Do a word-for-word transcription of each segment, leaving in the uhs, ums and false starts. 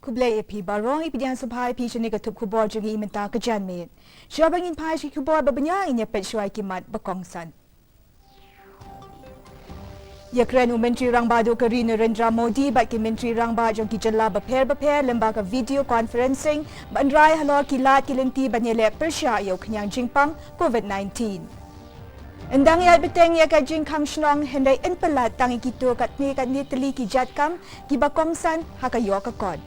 Khublei ïa phi baroh, i Pdiang Subhai phi shane ka thup khubor jong ngi mynta ka janmiet. Shuwa ba ngin phai sha ki khubor ba bniah, ngin ïa peit shuwa ki mat ba kongsan. Ïakren u Myntri Rangbah Duh ka ri Narendra Modi bad ki Myntri Rangbah jong ki jylla bapher bapher lyngba ka video conferencing ban rai halor ki lad ki lynti ban ïaleh pyrshah ïa u khñiang jingpang COVID nineteen. Yn dang ïaid bteng ïa ka jingkhang shnong hynrei yn palat tang ïa kito katne katne tylli ki jait kam kiba kongsan ha ka ïoh ka kot.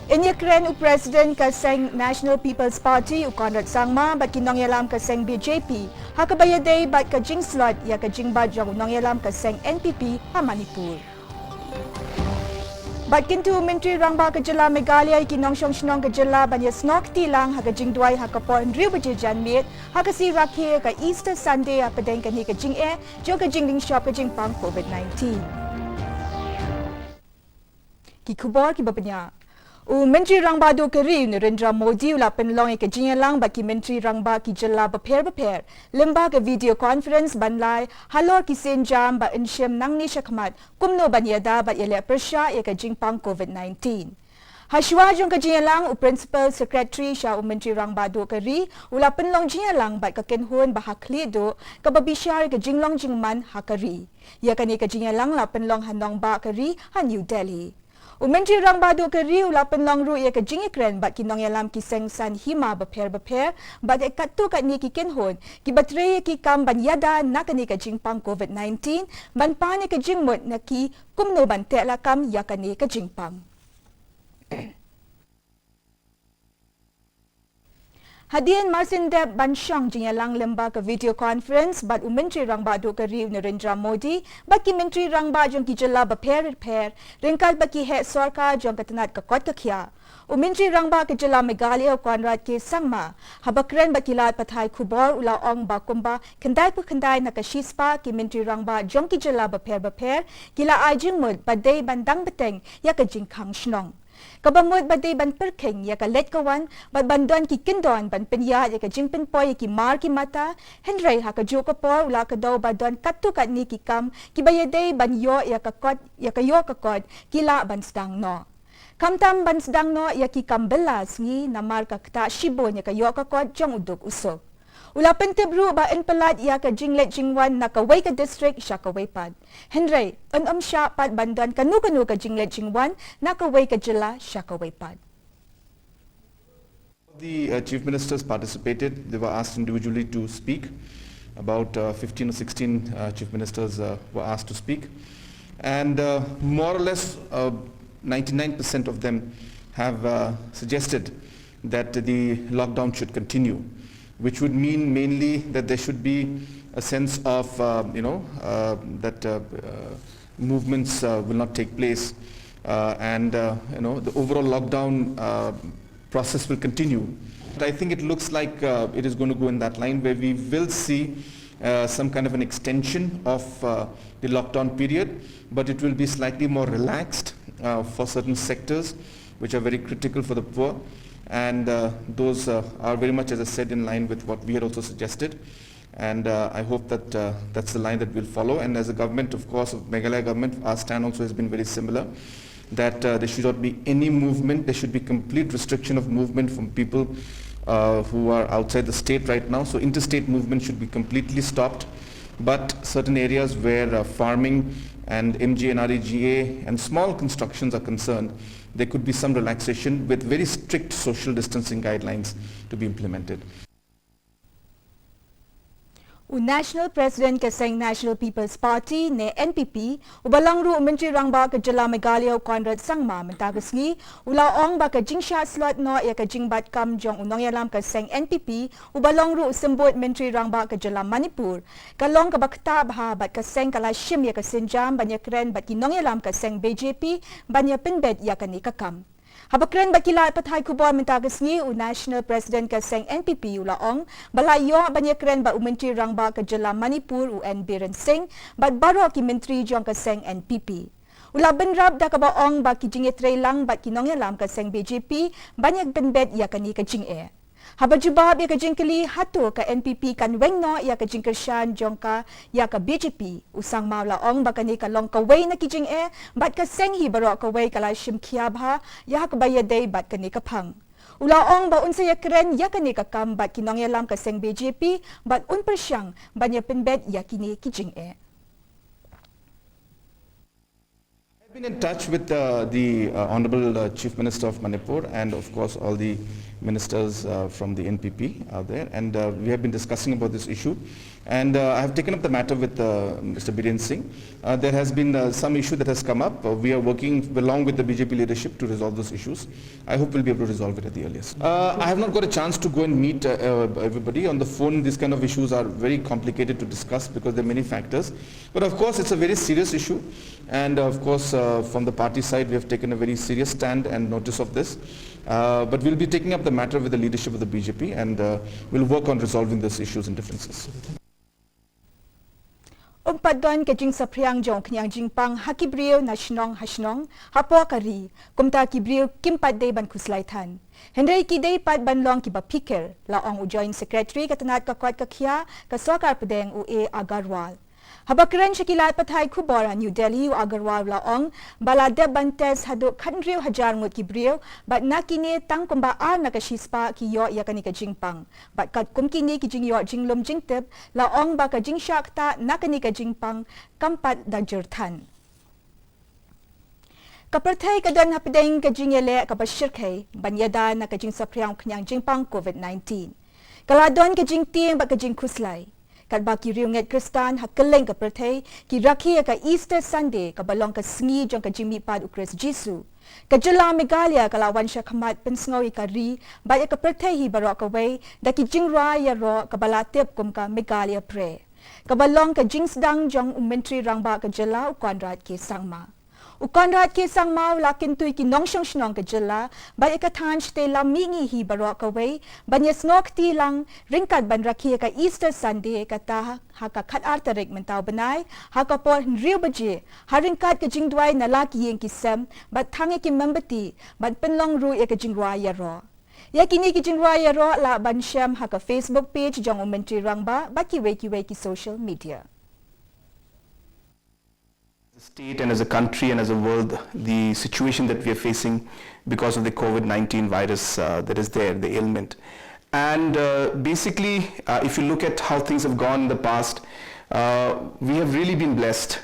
Yn ïakren u President ka seng National People's Party u Conrad Sangma bad ki nongïalam ka seng BJP ha kaba ïadei bad ka jingslot ïa ka jingbat jong u nongïalam ka seng NPP ha Manipur. Bad kyntu u Myntri Rangbah ka jylla Meghalaya ïa ki nongshong shnong ka jylla ban ïasnoh kti lang ha ka jingduwai ha ka por hynriew baje janmiet ha ka sngi rakhe ka Easter Sunday hapdeng kane ka jingeh jong ka jingding shop ka jingpang COVID nineteen. Ki khubor kiba bniah. U Myntri Rangbah Duh ka ri u Narendra Modi u la pynlong ïa ka jingïalang bad ki Myntri Rangbah ki jylla bapher bapher lyngba ka video conference ban rai halor ki sienjam ba yn shim nangne shakhmat kumno ban ïada bad ïaleh pyrshah ïa ka jingpang COVID nineteen. Hashuwa jong ka jingïalang, u Principal Secretary sha u Myntri Rangbah Duh ka ri u la pynlong jingïalang bad ka kynhun ba ha khlieh duh kaba bishar ïa ka jinglong jingman ha ka ri. Ïa kane ka jingïalang la pynlong ha nongbah ka ri ha New Delhi. U Myntri Rangbah Duh ka ri u la pynlong ruh ïa ka jingïakren bad ki nongïalam ki seng san hima bapher bapher bad ïa katto katne ki kynhun kiba trei ïa ki kam ban ïada na kane ka jingpang COVID nineteen ban pan ïa ka jingmut na ki kumno ban teh lakam ïa kane ka jingpang. Hadien marsien dep ban shong jingïalang lyngba ka video conference bad u Myntri Rangbah Duh ka ri u Narendra Modi bad ki Myntri Rangbah jong ki jylla bapher bapher ryngkat bad ki heh sorkar jong ka tnat ka kot ka khiah, u Myntri Rangbah ka jylla Meghalaya u Conrad K Sangma haba kren bad ki lad pathai khubor u la ong ba kumba khyndai phew khyndai na ka shispah ki Myntri Rangbah jong ki jylla bapher bapher ki la ai jingmut ba dei ban dang bteng ïa ka jingkhang shnong. Kaba mut ba dei ban pyrkhing ïa ka leit ka wan bad ban don ki kyndon ban pynïaid ïa ka jingpynpoi ïa ki mar ki mata, hynrei ha kajuh ka por u la kdew ba don katto katne ki kam kiba ïadei ban ïoh ïa ka kot, ïa ka ïoh ka kot ki lah ban sdang noh. Khamtam ban sdang noh ïa ki kam bylla sngi namar ka ktah shibun ïa ka ïoh ka kot jong u duk u suk. U la pyntip ruh ba yn palat ïa ka jingleit jingwan na kawei ka district sha kawei pat. Hynrei yn ym shah pat ban don kano kano ka jingleit jingwan na kawei ka jylla sha kawei pat. The uh, chief ministers participated. They were asked individually to speak. About uh, fifteen or sixteen uh, chief ministers uh, were asked to speak. And uh, more or less uh, ninety-nine percent of them have uh, suggested that the lockdown should continue, which would mean mainly that there should be a sense of, uh, you know, uh, that uh, uh, movements uh, will not take place, uh, and uh, you know, the overall lockdown uh, process will continue. But I think it looks like uh, it is going to go in that line where we will see uh, some kind of an extension of uh, the lockdown period, but it will be slightly more relaxed uh, for certain sectors which are very critical for the poor. And uh, those uh, are very much, as I said, in line with what we had also suggested. And uh, I hope that uh, that's the line that we'll follow. And as a government, of course, of Meghalaya government, our stand also has been very similar, that uh, there should not be any movement. There should be complete restriction of movement from people uh, who are outside the state right now. So interstate movement should be completely stopped. But certain areas where uh, farming and M G N R E G A and small constructions are concerned, there could be some relaxation with very strict social distancing guidelines to be implemented. U National President ka seng National People's Party ne N P P, uba long ruh u Myntri Rangbah ka jylla Meghalaya u Conrad Sangma mynta ka sngi, u la ong ba ka jingshah slot noh ïa ka jingbat kam jong u nongïalam ka seng N P P, uba long ruh u symbud Myntri Rangbah ka jylla Manipur, ka long kaba ktah bha bad ka seng ka la shim ïa ka sienjam ban ïakren bad ki nongïalam ka seng B J P ban ïa pynbeit ïa kane ka kam. Haba kren bad ki lad pathai khubor mynta ka sngi, u National President ka seng N P P u la ong ba la ïoh ban ïakren bad u Myntri Rangbah ka jylla Manipur u N Biren Singh bad baroh ki myntri jong ka seng N P P. U la bynrap da kaba ong ba ki jingïatreilang bad ki nongïalam ka seng B J P ban ïa pynbeit ïa kane ka jingeh. Haba jubab ïa ka jingkylli hato ka N P P kan weng noh ïa ka jingkyrshan jong ka ïa ka B J P, u Sangma u la ong ba kane ka long kawei na ki jingeh bad ka seng hi baroh kawei ka la shim khia bha ïa kaba ïadei bad kane ka phang. U la ong ba un sa ïakren ïa kane ka kam bad ki nongïalam ka seng B J P bad un pyrshang ban ïa pynbeit ïa kine ki jingeh. I've been in touch with uh, the uh, Honorable uh, Chief Minister of Manipur and, of course, all the ministers uh, from the N P P out there. And uh, we have been discussing about this issue. And uh, I have taken up the matter with uh, Mister Biren Singh. Uh, there has been uh, some issue that has come up. Uh, we are working along with the B J P leadership to resolve those issues. I hope we'll be able to resolve it at the earliest. Uh, I have not got a chance to go and meet uh, uh, everybody. On the phone, these kind of issues are very complicated to discuss because there are many factors. But of course, it's a very serious issue. And of course, uh, from the party side, we have taken a very serious stand and notice of this. Uh, but we'll be taking up the matter with the leadership of the B J P and uh, we'll work on resolving those issues and differences. Um pat don ka jingsaphriang jong u khñiang jingpang ha ki briew na shnong ha shnong hapoh ka ri, kumta ki briew kim pat dei ban khuslai than. Hynrei ki dei pat ban long kiba phikir, la ong u Joint Secretary ka tnat ka kot ka khia ka sorkar pdeng, u A Agarwal. Haba kren sha ki lad pathai khubor ha New Delhi, u Agarwal u la ong ba la dep ban test haduh khathynriew hajar ngut ki briew bad na kine tang kumba ar na ka shispah ki ïoh ïa kane ka jingpang. Bad katkum kine ki jingïoh jinglum jingtip, la ong ba ka jingshah ktah na kane ka jingpang kam pat da jur than. Ka pyrthei ka don hapdeng ka jingïaleh kaba shyrkhei ban ïada na ka jingsaphriang u khñiang jingpang COVID nineteen. Ka la don ka jingtieng bad ka jingkhuslai. Katba ki riewngeit Khristan ha kylleng ka pyrthei ki rakhe ïa ka Easter Sunday kaba long ka sngi jong ka jingmihpat u Khrist Jisu, ka jylla Meghalaya ka la wan sha khmat pynsngew ïa ka ri bad ïa ka pyrthei hi baroh kawei da ki jingrwai ïaroh kaba la tip kum ka Meghalaya Prayer, kaba long ka jingsdang jong u Myntri Rangbah ka jylla, u Conrad K Sangma. U Conrad K Sangma u la kyntu ïa ki nongshong shnong ka jylla bad ïa ka thaiñ shatei lam mihngi hi baroh kawei ban ïasnoh kti lang ryngkat ban rakhe ïa ka Easter Sunday, kata ha ka khatar tarik mynta u bnai ha ka por hynriew baje, ha ryngkat ka jingduwai na la ki ïing ki sem bad thang ïa ki mombati bad pynlong ruh ïa ka jingrwai ïaroh. Ïa kine ki jingrwai ïaroh lah ban shem ha ka Facebook page jong u Myntri Rangbah bad kiwei kiwei ki social media. As a state and as a country and as a world, the situation that we are facing because of the COVID nineteen virus uh, that is there, the ailment. And uh, basically, uh, if you look at how things have gone in the past, uh, we have really been blessed.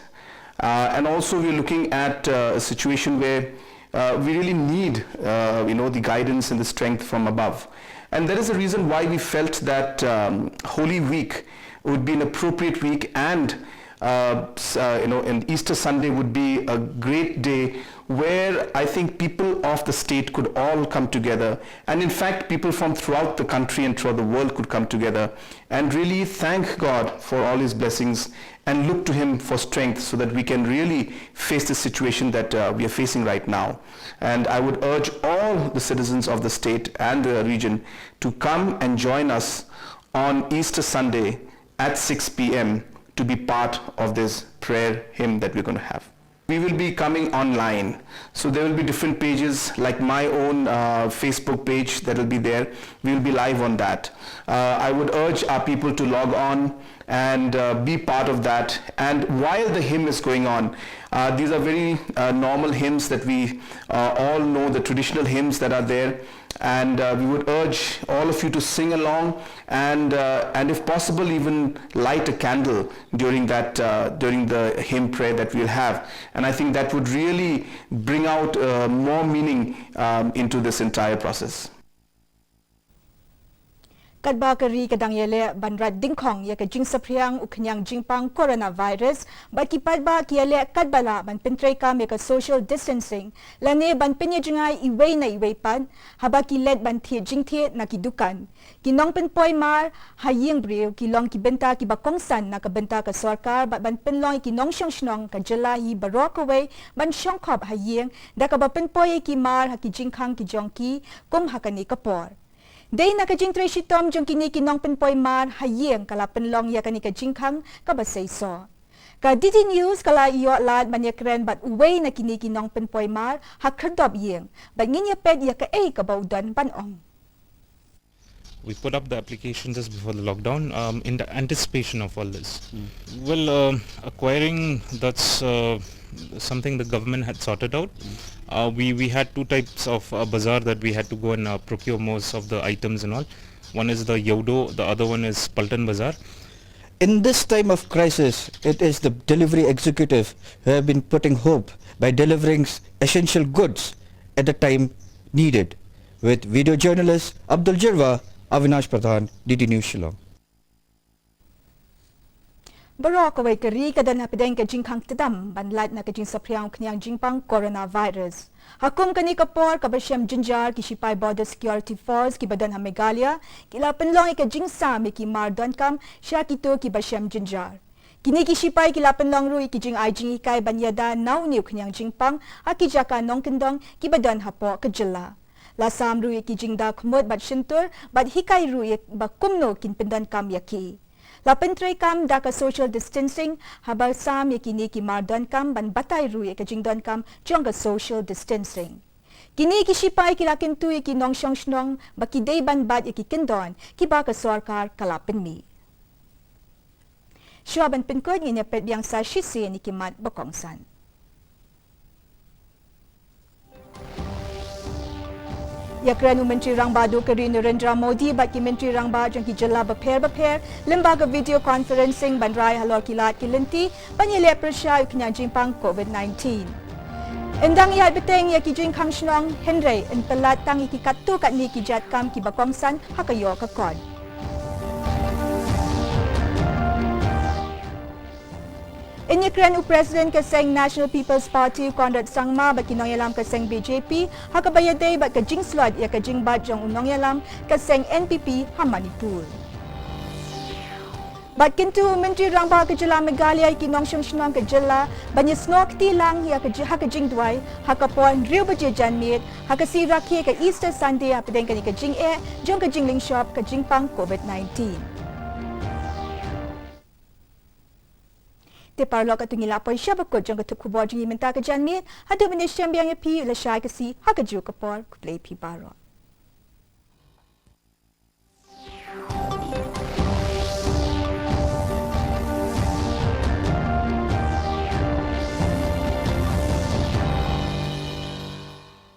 Uh, and also, we're looking at uh, a situation where uh, we really need, uh, you know, the guidance and the strength from above. And that is the reason why we felt that um, Holy Week would be an appropriate week, and uh, s- uh, you know, and Easter Sunday would be a great day where I think people of the state could all come together, and in fact, people from throughout the country and throughout the world could come together and really thank God for all His blessings and look to Him for strength so that we can really face the situation that uh, we are facing right now. And I would urge all the citizens of the state and the region to come and join us on Easter Sunday at six p.m. to be part of this prayer hymn that we're going to have. We will be coming online. So there will be different pages, like my own uh, Facebook page that will be there. We will be live on that. Uh, I would urge our people to log on and uh, be part of that. And while the hymn is going on, uh, these are very uh, normal hymns that we uh, all know, the traditional hymns that are there. And uh, we would urge all of you to sing along and, uh, and if possible, even light a candle during that uh, during the hymn prayer that we'll have. And I think that would really bring out uh, more meaning um, into this entire process. Katba ka ri ka dang ïaleh ban rat dyngkhong ïa ka jingsaphriang u khñiang jingpang coronavirus, bad ki paidbah ki ïaleh katba lah ban pyntreikam ïa ka social distancing lane ban pynïajngai iwei na iwei pat haba ki leit ban thied jingthied na ki dukan. Ki nongpynpoi mar ha ïing briew ki long ki bynta kiba kongsan na ka bynta ka sorkar bad ban pynlong ïa ki nongshong shnong ka jylla hi baroh kawei ban shongkhop ha ïing da kaba pynpoi ïa ki mar ha ki jingkhang ki jong ki kum ha kane ka por. Dei na ka jingtrei shitom jong kine ki nongpynpoi mar ha ïing ka la pynlong ïa kane ka jingkhang kaba seisoh. Ka D D News ka la ïoh lad ban ïakren bad uwei na kine ki nongpynpoi mar ha khyrdop ïing bad ngin ïa peit ïa kaei kaba u don ban ong. We put up the application just before the lockdown, um, in the anticipation of all this. Well, um, acquiring, that's, uh, something the government had sorted out. Uh, we, we had two types of, uh, bazaar that we had to go and, uh, procure most of the items and all. One is the Yeodo, the other one is Paltan Bazaar. In this time of crisis, it is the delivery executive who have been putting hope by delivering s-, essential goods at the time needed. With video journalist Abdul Jirwa, Avinash Pradhan, D D News Shillong. Baroh kawei ka ri ka don hapdeng ka jingkhang tdam ban lait na ka jingsaphriang u khñiang jingpang coronavirus. Ha kum kane ka por kaba shem jynjar, ki shipai Border Security Force kiba don ha Meghalaya ki la pynlong ïa ka jingsam ïa ki mar donkam sha kito kiba shem jynjar. Kine ki shipai ki la pynlong ruh ïa ki jingai jinghikai ban ïada na une u khñiang jingpang ha ki jaka nongkyndong kiba don hapoh ka jylla. La sam ruh ïa ki jingda khmut bad shyntur bad hikai ruh ïa ba kumno kin pyndonkam ïa ki. La pyntreikam da ka social distancing haba sam ïa kine ki mar donkam ban batai ruh ïa ka jingdonkam jong ka social distancing. Kine ki shipai ki la kyntu ïa ki nongshong shnong ba ki dei ban bat ïa ki kyndon kiba ka sorkar ka la pynmih. Shuwa ban pynkut, ngin ïa peit biang sa shisien ïa ki mat ba kongsan. Ïakren u Myntri Rangbah Duh ka ri Narendra Modi bad ki Myntri Rangbah jong ki jylla bapher bapher lyngba ka video conferencing ban rai halor ki lad ki lynti ban ïaleh pyrshah ïa u khñiang jingpang covid nineteen. Yn dang ïaid bteng ïa ki jingkhang shnong, hynrei yn pyllait tang ïa ki katto katne ki jait kam kiba kongsan ha ka ïoh ka kot. Yn ïakren u President ka seng National People's Party u Conrad Sangma bad ki nongïalam ka seng B J P ha kaba ïadei bad ka jingslot ïa ka jingbat jong u nongïalam ka seng N P P ha Manipur. Bad kyntu u Myntri Rangbah ka jylla Meghalaya ïa ki nongshong shnong ka jylla ban ïasnoh kti lang ïa ka ji-, ha ka jingduwai ha ka por hynriew baje janmiet ha ka sngi rakhe ka Easter Sunday hapdeng kane ka jingeh jong ka jinglynshop ka jingpang covid nineteen. Te paralok, katto ngi la poi sha ba kut jong ka thup khubor jong ngi mynta ka janmiet. Haduh ban ïashem biang ïa phi, lashai ka sngi ha kajuh ka por. Khublei phi baroh.